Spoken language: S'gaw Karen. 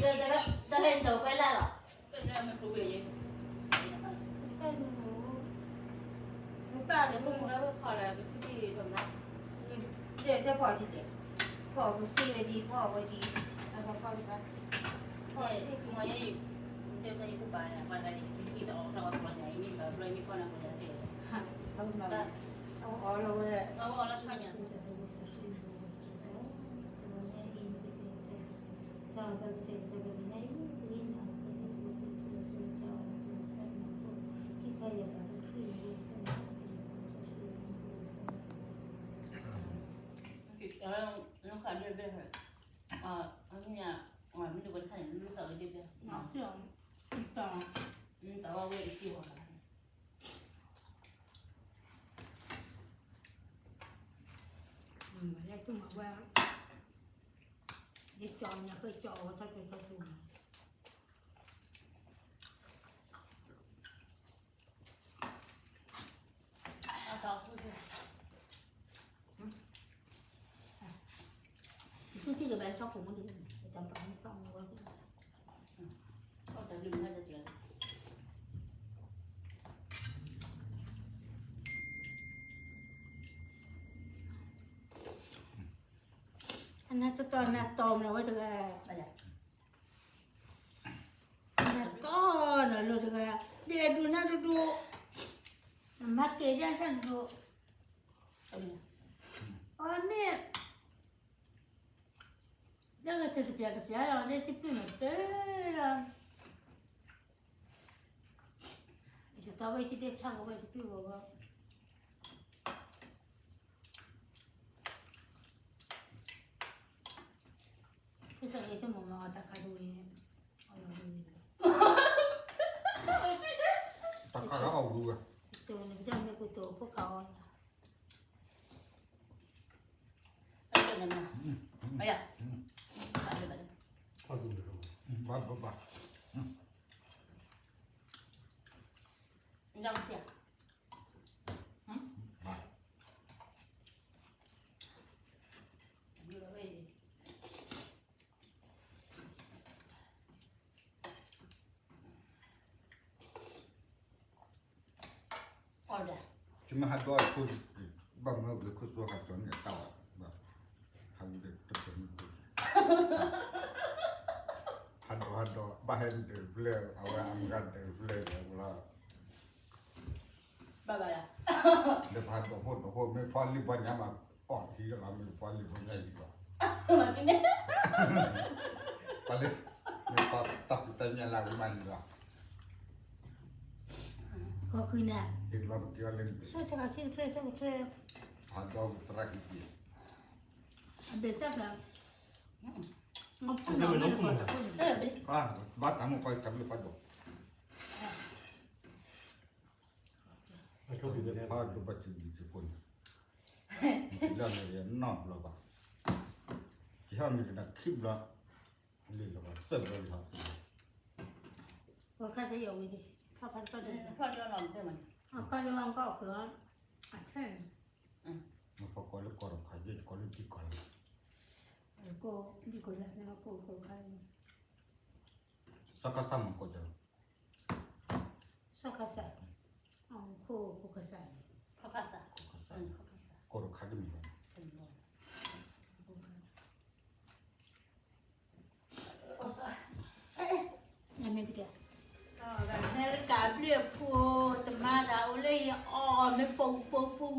တၢ်ဟဲနတၢ်ခွဲလၢ်လီၤ. ပၢ်နူ ပၢ်နူ ပၢ်နူ ဒဲးဖီၣ်ဒ်လဲၣ်, ဖီၣ်ပစံးဝဲဒ် ဖီၣ်ဝဲဒ်, အဖီၣ်ဖီၣ်ကဘၣ်, ဖီၣ်စ့ၢ်ကီး, ဖီၣ်မး, အီၣ်လီၤဝဲ အနၢ်တီတီနၢ်တီမနုၤဝဲတဂၤ, နၢ်တီနၢ်လိၤတဂၤ, ဒဲးဒိၣ်နၢ်ဒိၣ်ဒိၣ်, နမၤက့ၤဒ်ဆၣ်ဒိၣ်ဒိၣ်, အမ့ၢ် လၢကတပျးတပျးလီၤ လၢစံးပျုၢ်မ့ၢ်တၢ်လီၤ, ယတၢ်ဝဲစံးဒဲးဆၣ်ကဝဲစံးပျုၢ်ဝဲ, ကစၢ်ယွၤဆိကမိၣ်မ့ၢ်တၢ်ခါဒ်ဝဲ, တၢ်ခါအီၣ်ဝံၤဝဲ, တၢ်မ့ၢ်ကတိၤဖိကၤအီၤ, ဘၣ်ဘၣ်ဘၣ်, ဘၣ် ယမ့ၢ်ဟးဒိအခိၣ်, ဘၣ်မနုၤလၢခိၣ်သူဟးကၠီန့ၣ် အတၢ်ဝဲ, ဟးဝံၤဒီးတပၢၤမုၢ်ခိၣ်, ဟးဒိဟးဒိ ဘၣ်ဟဲဒၢးဖျၢၣ် အဝဲအမုၢ်ဂၤဒၢးဖျၢၣ်လီၤ, ဘၣ်ဘၣ်, ဒီးပှၤဒိးဖိဒိးဖိ မ့ၢ်ဖီလံာ်ပှၤညါမး အီၣ်ထံလီၤ မ့ၢ်ဖီလံာ်ပှၤညါဟံးလီၤ, ပှၤလၢ, မ့ၢ်ဖီတၢ်ဖံးတၢ်ညၣ်လၢအဝဲမးဟံးလီၤ, ကီၢ်ခုနၤ, ဟံးလီၤပက့ၤအီၤလၢ, ဆိကဆှဲ, ဆိကဆှဲ, ဟးဒိသရၣ်က့ၤက့ၤ, အဘ့ၣ်စၢ်ဖျါ, ဘၣ်တၢ်မိၣ်ပှၤတၢ်ဘျုးပှၤဒိး ဖးဒိၣ်ဘၣ်စံးဘျုးစံးဖှိၣ်န့ၣ်, လၢန့ၣ်နီတဘျီဘၣ်, ကဟဲမ့ၢ်ကနၣ်ခံဘျီ, လံာ်လီၤဘၣ်သၢဘျီလံဟီ, ခါဆဲးယဝံၤန့ၣ်, ဖးဖးတဖးဒိၣ်, ဖးဒိၣ်လီၤမ့ၢ်တဲမးန့ၣ်, အခါယဝံၤကီၢ်အီၣ်ကျၢၤ, အထဲန့ၣ်, မ့ၢ်ဖီကီၢ်လၢကီၢ်ဒီးခါယဲၢ်ကီၢ်လၢဒံကီၢ်လၢ, ကီၢ်ဒံကီၢ်လၢ, ကီၢ်ကီၢ်ခါန့ၣ် စကစ မ့ၢ်ကီၢ်ကၢ်, စကစ, ခိၣ်ကစ, ခိၣ်ကစ, ကီၢ်တခါတမံၤဘၣ်, အမဲရကၤဘျုးအဖှိၣ် တမၤသးအိၣ်လၢယအီၣ်မ့ၢ်ပူၤပူၤပူၤ